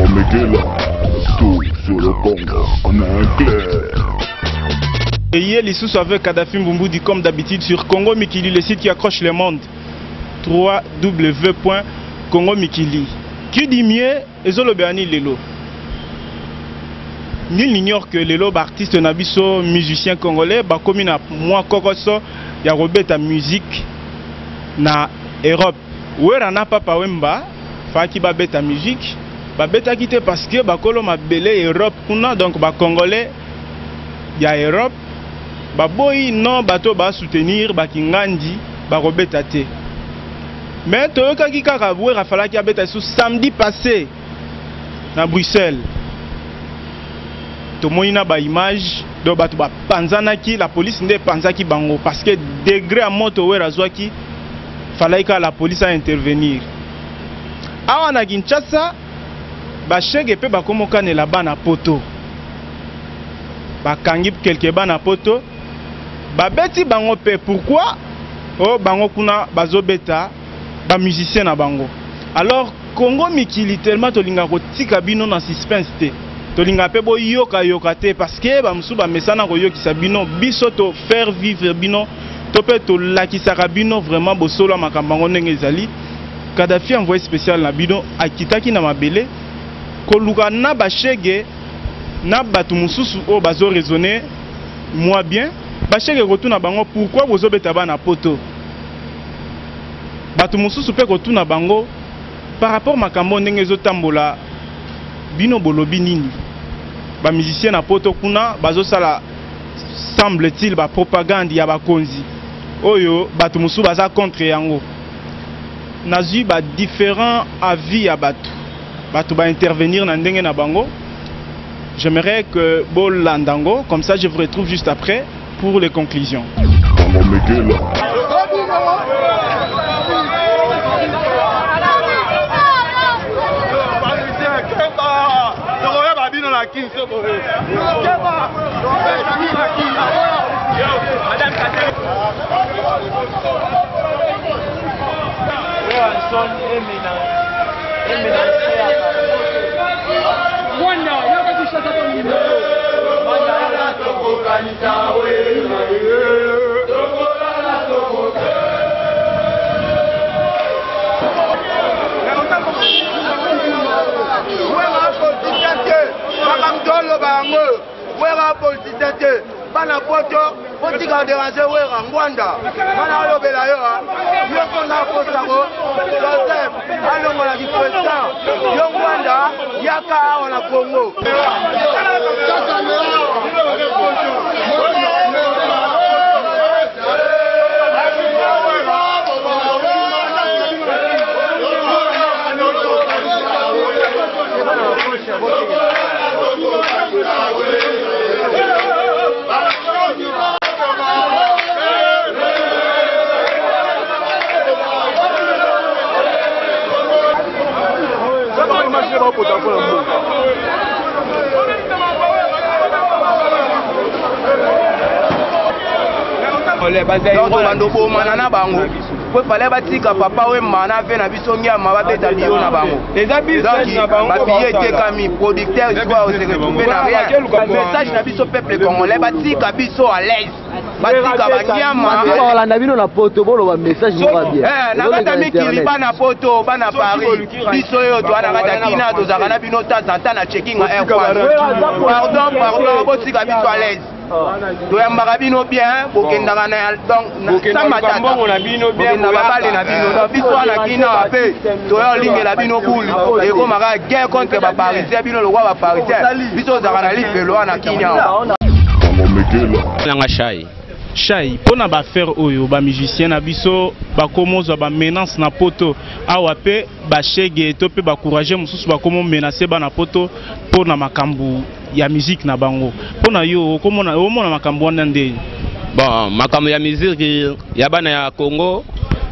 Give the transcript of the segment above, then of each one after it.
Congo Mikili, tout sur le Congo en un clair. Et lisusu avec Kadhafi Mbumbudi comme d'habitude sur Congo Mikili, le site qui accroche le monde. www.congomikili. Qui dit mieux, ezolobela lelo. Nul n'ignore que lelo artiste na biso musicien congolais bakomi na mwa kokoso ya kobeta musique na Europe. Wera na Papa Wemba faki babeta musique, babetaki te parce que bakolo mabele Europe kuna, donc ba congolais ya Europe baboyi non bato ba soutenir bakingandi bakobeta te. Mais toyokaki kaka Wera falaki abeta sous samedi passé na Bruxelles. Tomoni na ba image donc bato bapanzanaki, la police nde epanzaki bango parce que degré ya moto Wera azwaki, falaki kaka la police a intervenir. Awa na Kinshasa bashege mpe bakomokanela bana poto, bakangi quelque bana poto, babeti bango mpe. Pourquoi? Oh, bango kuna bazobeta ba musicien na bango. Alors Congo Mikili tellement tolinga kotika bino na suspense te, tolinga mpe boyoka-yoka te parce que bamosusu bamesana koyokisa bino, biso to faire vivre bino to mpe tolakisaka bino vraiment bosolo ya makambo yango ndenge ezali. Kadhafi envoyé spécial na bino akitaki na mabele koluka na bashege na bato mosusu oyo bazo raisonner moi bien. Bashege kotuna bango pourquoi bozobeta bana poto, bato mosusu mpe kotuna bango par rapport makambo ndenge ezotambola, bino bolobi nini? Ba musicien na poto kuna bazosala semble-t-il ba propagande ya bakonzi oyo bato mosusu baza contre yango. Nazwi ba différents avis ya bato, bato ba intervenir na ndenge na bango. J'aimerais que bolanda yango, comme ça je vous retrouve juste après pour les conclusions. Congo Mikili. Wera politicien te, bana poto botika déranger Wera Ngwanda, bana alobela yo yo songa posango Joseph alongolaki président yo Ngwanda yaka awa na Congo. Donc bando bomana na bango po fallait batika papa Wemba na ve na biso ngiama babeta biyo na bango. Babillet etekami, producteur sikoyo se retrouve na rien. Message na biso peuple congolais, batika biso à l'aise, batika banyama balanda bino na poto, boloba message moko bien. Na kati ya mikili, bana poto, bana Paris, biso oyo toa na kati ya kina tozalaka na bino tazanta na checking ya Air France. Pardon, pardon, botika biso à l'aise, toyambaka bino bien, bokendaka na donc sans matata, bokenda babale na bino. Donc biso wana kina mpe toya olingela bino bulu, ekomaka guerre contre baparisien, bino lokwa baparisien, biso ozalaka na lifelo wana kina. Congo Mikili. Nanga Shai. Shai, mpona baaffaire oyo bamusicien na biso bakomozwa bamenace na poto awa mpe bashege to mpe bacourage mosusu bakomomenace bana poto mpona makambo ya musique na bango, mpona yo okomona omona makambo wana ndeni? Bon, makambo ya musique ya bana ya Congo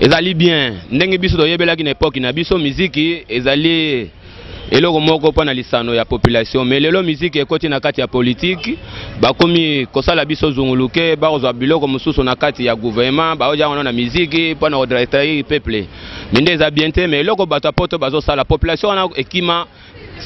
ezali bien ndenge biso toyebelaki na époque na biso. Musique ezali eloko moko mpo na lisano ya population, mais lelo musique ekoti na kati ya politique, bakomi kosala biso zunguluke, bakozwa biloko mosusu na kati ya gouvernement, baoja wana na musique mpo na kotrahir peuple. Mais nde eza bien te. Mais eloko bato ya poto bazosala population wana ekima.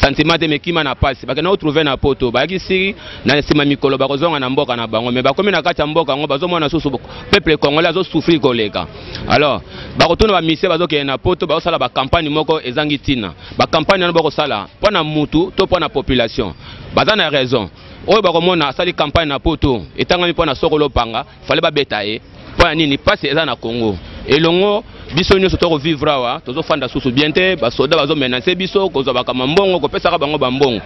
Sentiment te, mais kima na pasi. Bakenda kotrouve na poto, bayaki siri na nsima mikolo bakozonga na mboka na bango, mais bakomi na kati ya mboka yango, bazomona susu peuple congolais azosouffrir koleka. Alors bakotuna bamusiciens bazokende na poto, bazosala bacampagne moko ezangi ntina. Bacampagne wana bakosala mpo na mutu to mpo na population? Baza na raison. Oyo bakomona asali campagne na poto etangami mpo na sokolo panga, fale babeta ye mpo ya nini? Pasi eza na Congo elongo, biso nyonso tokovivre awa, tozofanda susu bien te. Basoda bazomenace biso kozwa bakama mbongo, kopesaka bango bambongo.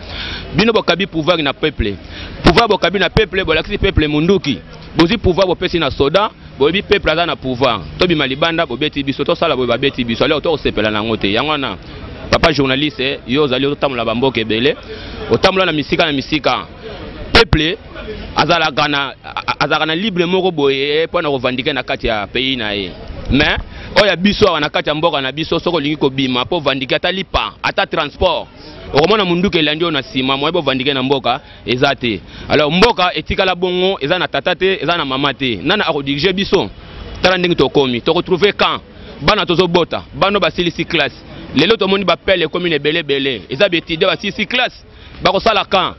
Bino bokabi pouvoir na peuple, pouvoir bokabi na peuple, bolakisi peuple munduki, bozwi pouvoir, bopesi na soda. Boyebi peuple aza na pouvoir, tobima libanda bobeti biso, tosala boye babeti biso. Alors tokosepela na yango te. Yango wana, papa journaliste, yo ozali otambola bamboka ebele, otambola na misika na misika, peuple azalaka na libre moko boye mpo na kovandike na kati ya pays na ye. Mais oyo ya biso awa na kati ya mboka na biso, soki olingi kobima mpo vandike ata lipa, ata transport, okomona munduki elandi oyo na nsima. Moye bovandike na mboka eza te. Alors mboka etikala bongo, eza na tata te, eza na mama te. Nani akodirige biso? Tala ndenge tokomi, tokotrouve camp. Bana tozobota, bano basilisi classe lelo, tomoni bapele ekomi na ebele ebele, eza baétudiant basilisi classe, bakosala camp.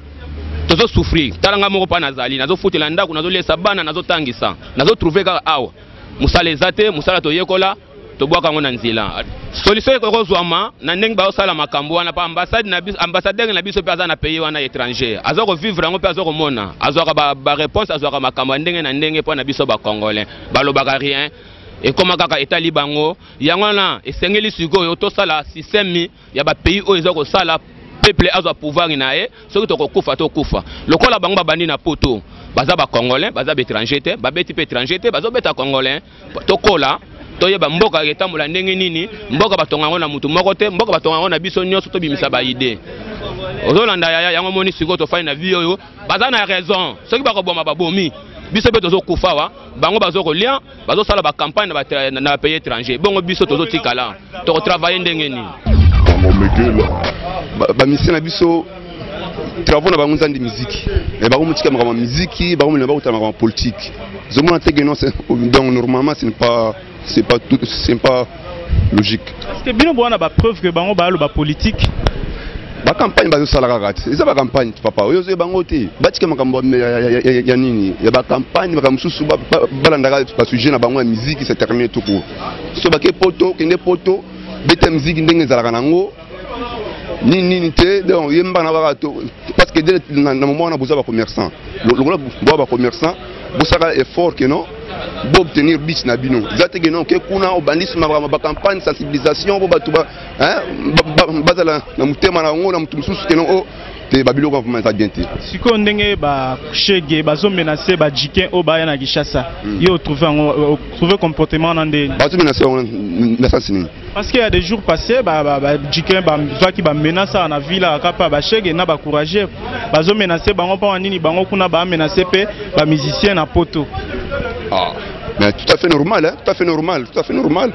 Tozosouffrir. Tala nga moko mpa nazali, nazofutela ndako, nazoliesa bana, nazotangisa, nazotrouve kaka awa mosala eza te. Mosala toyekola, tobwaka yango na nzela. Solution ekoki kozwama na ndenge bazosala makambo wana, pa ambassade na biso, ambassadeur na biso mpe aza na pays wana étranger, aza kovivre yango mpe aza komona, azwaka baréponse, azwaka makambo ya ndenge na ndenge mpo na biso bacongolais. Balobaka rien, ekóma kaka etali bango. Yango wana esengeli sikoyo tosala système ya bapays oyo eza kosala, peuple azwa pouvoir na ye. Soki tokokufa, tokufa lokola bango babandi na poto. Baza bacongolais, baza baétranger te, babeti mpe étranger te, bazobeta congolais. Tokola, toyeba mboka etambola ndenge nini. Mboka batonga yango na mutu moko te, mboka batonga yango na biso nyonso. Tobimisa baidées. Ozolanda yaya? Yango moni sikoyo tofandi na vie oyo. Baza na raison, soki bakoboma, babomi biso mpe tozokufa wa. Bango bazokolia, bazosala bacampagne na bapays étranger, bongo biso tozotikala, tokotravaille ndenge nini? Bamusiciens na biso, travaux na bango eza nde musique, mais bakomotika makambo ya musique, bakomona bakotala makambo ya politique. Ozomona te que non, donc normalement ce n'est pas tout, ce n'est pas logique. Parce que bino bowana bapreuve que bango bayaloba politique? Bacampagne bazosala kaka te, eza bacampagne, papa. Oyo ozoyeba bango te, batika makambo ya nini ya bacampagne, makambo mosusu balandaka basujet na bango ya musique, c'est terminé tout court. So bake poto, kende poto, beta musique ndenge ezalaka nango, nini nini te. Donc ye mbana kaka to, parce que dès na moment wana boza bacommerçant, lokola boza bacommerçant, bosaka effort que non, boobtenir but na bino. Eza te que non, ke kuna obandisi makambo bacampagne sensibilisation po bato bazala na motema na yango na motu mosusu ke non, o te, babiloko vraiment eza bien te. Sikoyo ndenge bashege bazomenace bajikin oyo baya na Kinshasa, yo otrouve yango, otrouve comportement wana ndeni? Bazomenace yango na sens nini? Parce qu'il y a des jours passés, bajikin bazwaki bamenace awa na ville kaka mpa bashege na bacourageux, bazomenace bango mpo nini? Bango kuna bamenace mpe bamusicien na poto. Ah, mais tout à fait normal, hein? Tout à fait normal, tout à fait normal,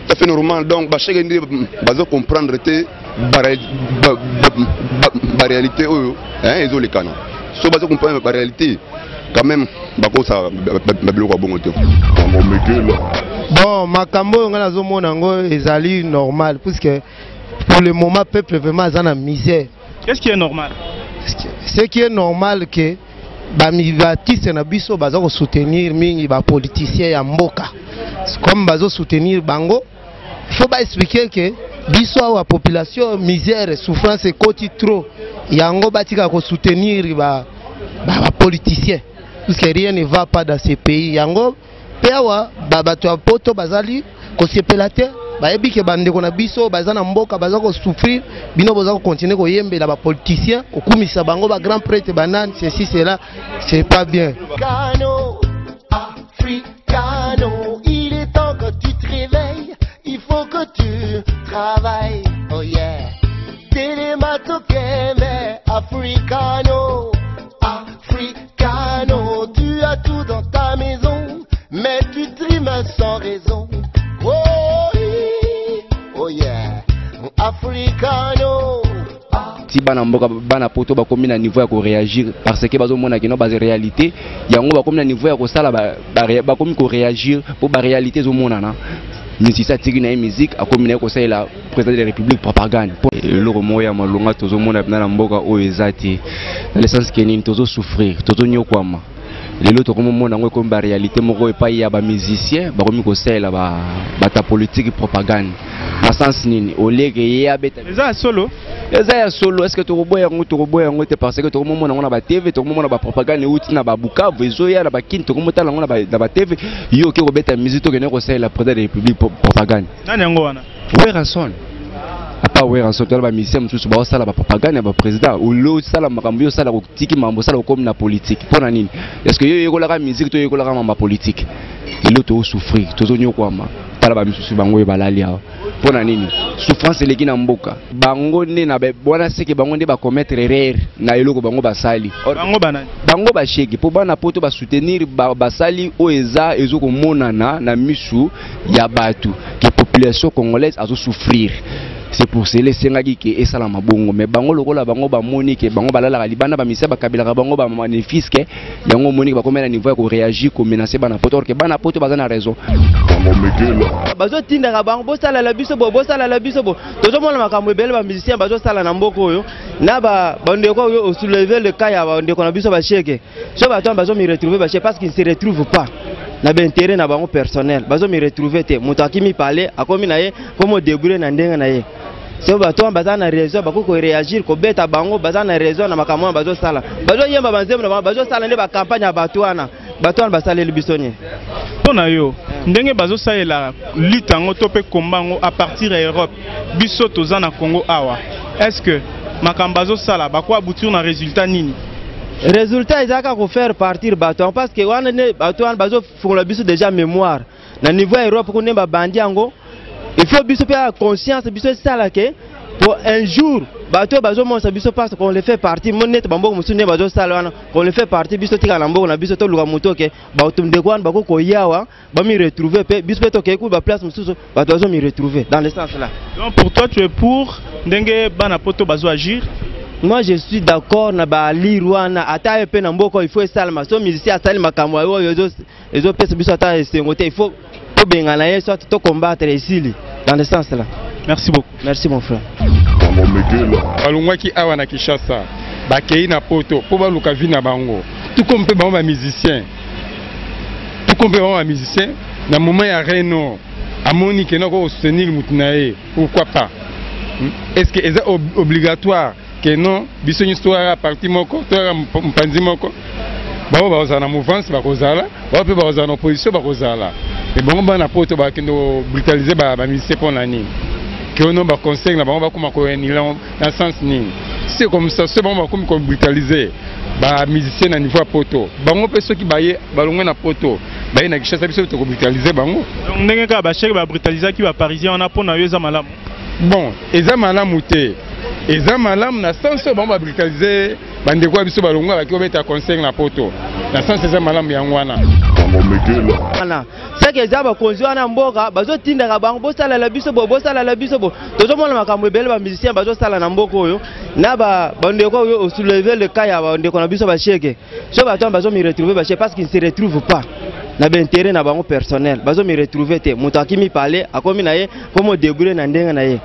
tout à fait normal. Donc bashege nde bazo comprendre te baréalité oyo ezolekana. So bazo comprendre baréalité quand même, bakosala babiloko ya bongo te. Bon, makambo oyo ngai nazomona yango ezali normal, puisque pour le moment peuple vraiment aza na misère. Qu'est-ce qui est normal? Ce qui est normal, que baartiste na biso baza kosoutenir mingi bapoliticien ya mboka. Comme bazosoutenir bango, faut baexpliquer que biso awa population, misère, souffrance ekoti trop. Yango batika kosoutenir bapoliticien, puisque rien ne va pas dans ce pays. Yango mpe awa bato ya poto bazali kosepela te. Bayebi ke bandeko na biso baza na mboka, baza kosouffrir. Bino boza kocontinue koyembela bapoliticien, kokumisa bango, bagrand prêtre, banani, ceci, cela, c'est pas bien. Africano, Africano, il est temps que tu te réveilles, il faut que tu travailles. Oh yeah. Telema tokende, Africano, Africano, tu as tout dans ta maison, mais tu trimes sans raison. Oh, oui. Oh yeah. Africano. Ti bana mboka, bana poto bakomi na niveau ya koréagir, parce que bazomona kino baréalité yango, bakomi na niveau ya kosala, bakomi koréagir mpo baréalité ezomonana. Musicien atiki na ye musique, akomi na ye kosalela président de la République propagande. Po eloko moko ya malonga tozomona mpenza na mboka oyo eza te. Dans le sens que nini, tozosouffrir, tozonyokwama. Lelo tokomomona yango ekomi baréalité moko epai ya bamusicien, bakomi kosalela bato ya politique propagande. Na sens nini? Olieke ye abeta. Eza ya solo? Eza ya solo. Est ce que tokoboya yango? Tokoboya yango te, parce que tokomomona yango na batv, tokomomona bapropagande euti na babukavu, ezoya na bakini, tokomotala yango na batv. Yo oke kobeta musique, tokende kosalela président de la République propagande. Nani yango wana? Werrason. Apa Werrason, tala bamusicien mosusu baosala bapropagande ya baprésident. Olio osala makambo, yo osala kotiki makambo, osala kokomi na politique mpo na nini? Est ce que yo oyekolaka musique to oyekolaka makambo ya politique? Lelo tozosouffrir, tozonyokwama. Tala bamisusu bango oyo balali awa, mpo na nini? Souffrance eleki na mboka. Bango nde na wana seke bango nde bacommettre erreur na eloko bango basali. Bango banani? Bango bashege, mpo bana poto basoutenir basali oyo eza ezokomonana na misu ya bato ke population congolaise azosouffrir. C'est pour cela esengaki ke esalama bongo. Mais bango lokola bango bamoni ke bango balalaka libanda, bamisia bakabelaka bango bamanéfice, yango omoni ke bakomi na niveau ya koréagir, komenacer bana poto, or ke bana poto baza na raison. Bazotindaka bango bosalela biso bo, bosalela biso bo. Tozomona makambo ebele bamusicien bazosala na mboka oyo na bandeko oyo. Osoulever le cas ya bandeko na biso bashege. So bato wana bazomi retrouver bashege parce qu'ils ne se retrouvent pas na baintérêt na bango personnel. Bazomi retrouver te. Moto akimi pale, akomi na ye komo débrouiller na ndenge na ye. So bato wana baza na raison, bakoki koréagir, kobeta bango. Baza na raison na makambo wana bazosala. Bazoyemba banzembo na bango, bazosala nde bacampagne ya bato wana. Bato wana basaleli biso nini? Mpo na yo, ndenge bazosalela lutte yango to mpe komba yango à partir ya Europe, biso toza na Congo awa, est ce que makambo bazosala bako aboutir na résultat nini? Résultat eza kaka kofaire partir bato yango, parce que wana nde bato wana bazofungola biso déjà mémoire na niveau ya Europe. Kuna nde babandi yango. Il faut biso mpe ya conscience biso esala ke po un jour bato oyo bazomonisa biso parce qu'on le fait partir mo neti bamboka mosusu nde bazosala wana, qu'on le fait partir. Biso tikala na mboka na biso, toluka moto oke bato ndeko wana bakoki koyawa bami retrouver mpe biso mpe tokei ku baplace mosusu, bato bazomi retrouver dans le sens là. Donc pour toi, tu es pour ndenge bana poto bazo agir? Moi, je suis d'accord na balire wana. Ata ye mpe na mboka, il faut esalama. So musicien asali makambo oyo ezopesa biso ata esengo te, il faut tobengana ye, soit tocombattre, esili. Dans le sens là. Merci beaucoup. Merci, mon frère. Balongwaki awa na Kinshasa, bakei na poto mpo baluka vie na bango. Tuko mpe bango bamusicien, tuko mpe bango bamusicien na moment ya reno amoni ke nako kosoutenir mutu na ye, pourquoi pas? Est ce que eza obligatoire ke non, biso nyonso toyaka parti moko, toyaka mopanzi moko? Bango bakozala na mouvance, bakozala bango mpe bakozala na opposition, bakozala. Me bango bana poto bakende kobrutaliser bamusicien mpo na nini? Ke ono baconseil na bango bakoma koannuler na sens nini? C'est comme ça, so bango bakomi kobrutaliser bamusicien na niveau ya poto, bango mpe soki baye balongwe na poto, baye na Kinshasa, biso tokobrutaliser bango. Donc ndenge kaka bashege babrutalisaki baparisien wana, mpo na yo eza malamu? Bon, eza malamu te. Eza malamu na sens oyo bango babrutaliser bandeko ya biso balongwa, baki kobeta concert na poto, na sens eza malamu yango wana. Wana seke eza bakonzi wana mboka bazotindaka bango bosalela biso bo, bosalela biso bo. Tozomona makambo ebele bamusicien bazosala na mboka oyo na bandeko oyo. Osoulever le cas ya bandeko na biso bashege. So bato wana bazomi retrouver bashege parce qu'ils ne se retrouvent pas na baintérêt na bango personnel. Bazomi retrouver te. Moto akimi pale, akomi na ye komo débrouiller na ndenge na ye.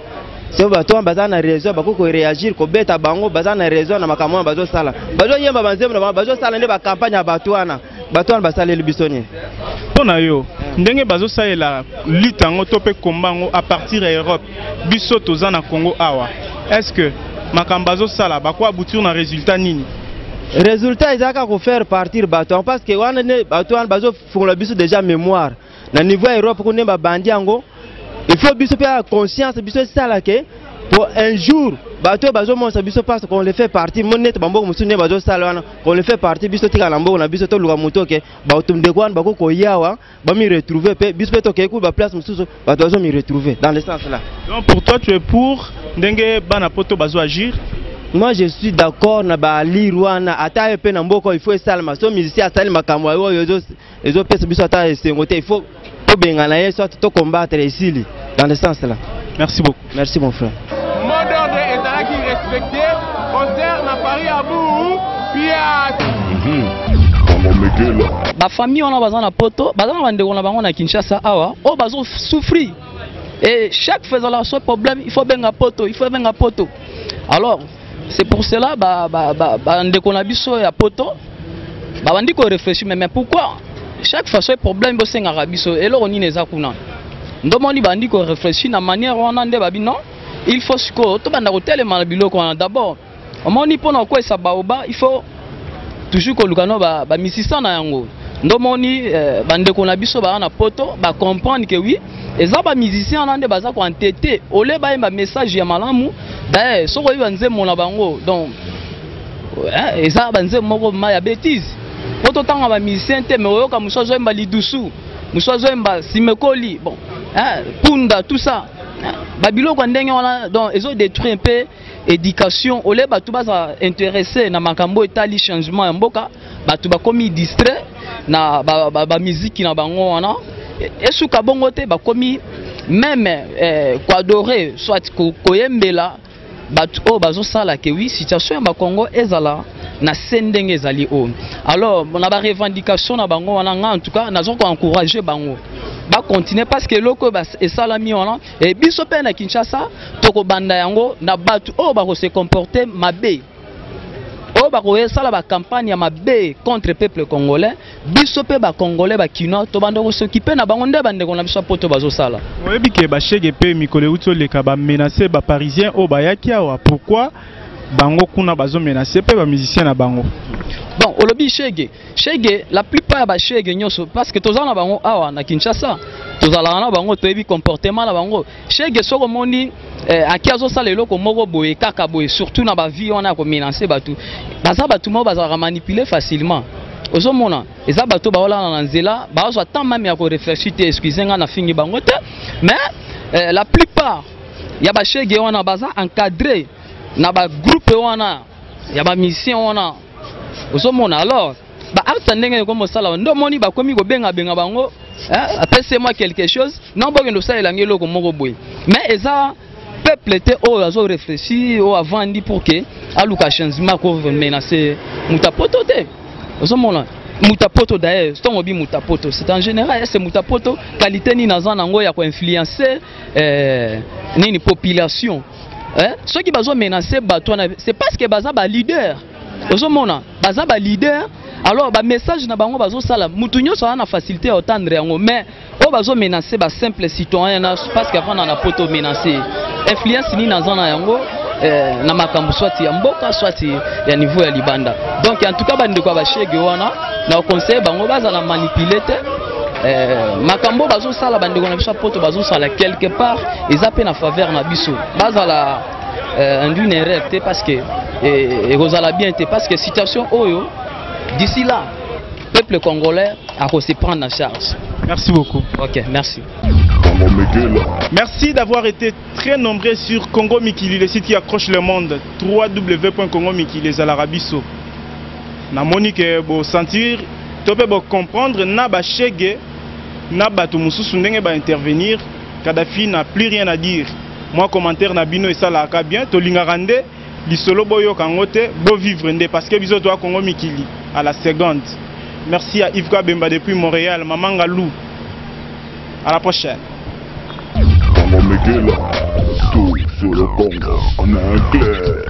So bato wana baza na raison, bakoki koréagir, kobeta bango. Baza na raison na makambo wana bazosala. Bazoyemba banzembo na bango, bazosala nde bacampagne ya bato wana. Bato wana basaleli biso nini? Mpo na yo, ndenge bazosalela lutte yango to mpe komba yango à partir ya Europe, biso toza na Congo awa, est ce que makambo bazosala bako aboutir na résultat nini? Résultat eza kaka kofaire partir bato yango, parce que wana nde bato wana bazofungola biso déjà mémoire na niveau ya Europe. Kuna nde babandi yango. Il faut biso mpe ya conscience biso esala ke po un jour bato oyo bazomonisa biso parce qu'on le fait partir mo neti bamboka mosusu nde bazosala wana, qu'on le fait partir. Biso tikala na mboka na biso, toluka moto oke bato ndeko wana bakoki koyawa bami retrouver mpe biso mpe tokei ku baplace mosusu, bato bazomi retrouver dans le sens là. Donc pour toi, tu es pour ndenge bana poto bazo agir? Moi, je suis d'accord na balire wana. Ata ye mpe na mboka, il faut esalama. So musicien asali makambo oyo ezopesa biso ata esengo te, il faut tobengana ye, soit tocombattre, esili. Dans le sens là. Merci beaucoup. Merci, mon frère. Mot d'ordre ezalaki respecté, concert na Paris abu piat. Bafamille wana baza na poto, baza na bandeko na bango na Kinshasa awa oyo bazosouffrir. Et chaque fois ezalaka so problème, il faut benga poto, il faut benga poto. Alors c'est pour cela bandeko na biso ya poto babandi koréfléchir, mais pourquoi chaque fois so problème bosengaka biso? Eloko nini eza kuna? Ndomoni bandi koréfléchir na manière wana nde babi non, il faut sikoyo tobanda kotelema na biloko wana. D'abord omoni, mpona kokwesa baoba, il faut toujours koluka no bamisisa na yango. Ndomoni bandeko na biso baa na poto bacomprendre que oui, eza bamusicien wana nde baza koentete ole bayemba message ya malamu. D'ailleurs soki oyebi banzembo na bango, donc eza banzembo moko ma ya bétise po totanga bamusicien te, mais oyoka mosu azoyemba lidusu, mosu azoyemba simekoli, bon, hein, punda, tout ça, babiloko ya ndenge wana. Donc ezodétruire mpe éducation. Ole bato baza intéressé na makambo etali changement ya mboka, bato bakomi distrait na bamiziki na bango wana. Esuka bongo te, bakomi même koadorer soit koyembela bato oyo bazosala que oui, situation ya bakongo ezala na se ndenge ezali oyo. Alors na barevendication na bango wana, nga en tout cas naza koencourage bango bacontinue, parce que eloko oyo esalami wana e, biso mpe na Kinshasa tokobanda yango na bato oyo bakose comporter mabe, oyo bakosala bacampagne ya mabe contre peuple congolais. Biso mpe bacongolais, bakinois, tobanda kosokipe na bango nde bandeko na biso ya poto bazosala. Oyebi que bashege mpe mikolo euti oleka bamenace baparisien oyo bayaki awa. Pourquoi bango kuna bazomenace mpe bamusicien na bango? Bon, olobi shege, shege, la plupart ya bashege nyonso, parce que toza na bango awa na Kinshasa, tozalaka na bango, toyebi comportement na bango. Shege, soki omoni aki azosala eloko moko boye kaka boye, surtout na bavie wana ya komenace bato, baza bato moko bazalaka manipule facilement. Ozomona eza bato baolala na nzela, bazwa temps même ya koréfléchir te. Excuse nga, nafingi bango te, mais la plupart ya bashege wana baza encadré na bagroupe wana ya bamusicien wana. Ozomona, alors baacte ndenge ekomi kosala nde omoni bakomi kobengabenga bango, apesi moi quelque chose, non, bokende osalela yango eloko moko boye. Mais eza peuple te oyo azo réfléchir, oyo avandi pour que aluka changement, komenace moto apoto te. Ozomona moto apoto, d'ailleurs ntongo obi moto apoto, c'est en général. Ese moto apoto, qualité nini aza nango ya koinfluencer nini population, eh? Soki bazomenace bato wana, c'est parce que baza baleader. Ozomona baza baleader, alors bamessage na bango bazosala, mutu nyonso aza na facilité ya otendre yango. Mais oyo bazomenace basimple citoyen na parce que avanda na poto, menace, influence nini aza na yango na makambo soit ya mboka, soit ya niveau ya libanda? Donc en tout cas bandeko ya bashege wana, na conseil bango bazala manipulé te. Makambo bazosala, bandeko na biso ya poto bazosala, quelque part eza mpe na faveur na biso. Bazala induit une erreur te, parce que ekozala bien te, parce que situation oyo, d'ici là, peuple congolais akose prendre en charge. Merci beaucoup. Ok, merci. Merci d'avoir été très nombreux sur Congo Mikili, le site qui accroche le monde. www.congomikili ezalaka biso. Namoni que bo sentir to pe bo comprendre na ba shege na bato mosusu ndenge ba intervenir. Kadhafi n'a plus rien à dire. Moi, commentaire na bino esalaka bien, tolingaka nde lisolo boyoka yango te, bovivre nde, parce que biso toa Congo Mikili à la seconde. Merci à Yves Kabemba depuis Montréal, Maman Galou. À la prochaine. Congo Mikili, tout sur le Congo en un clair.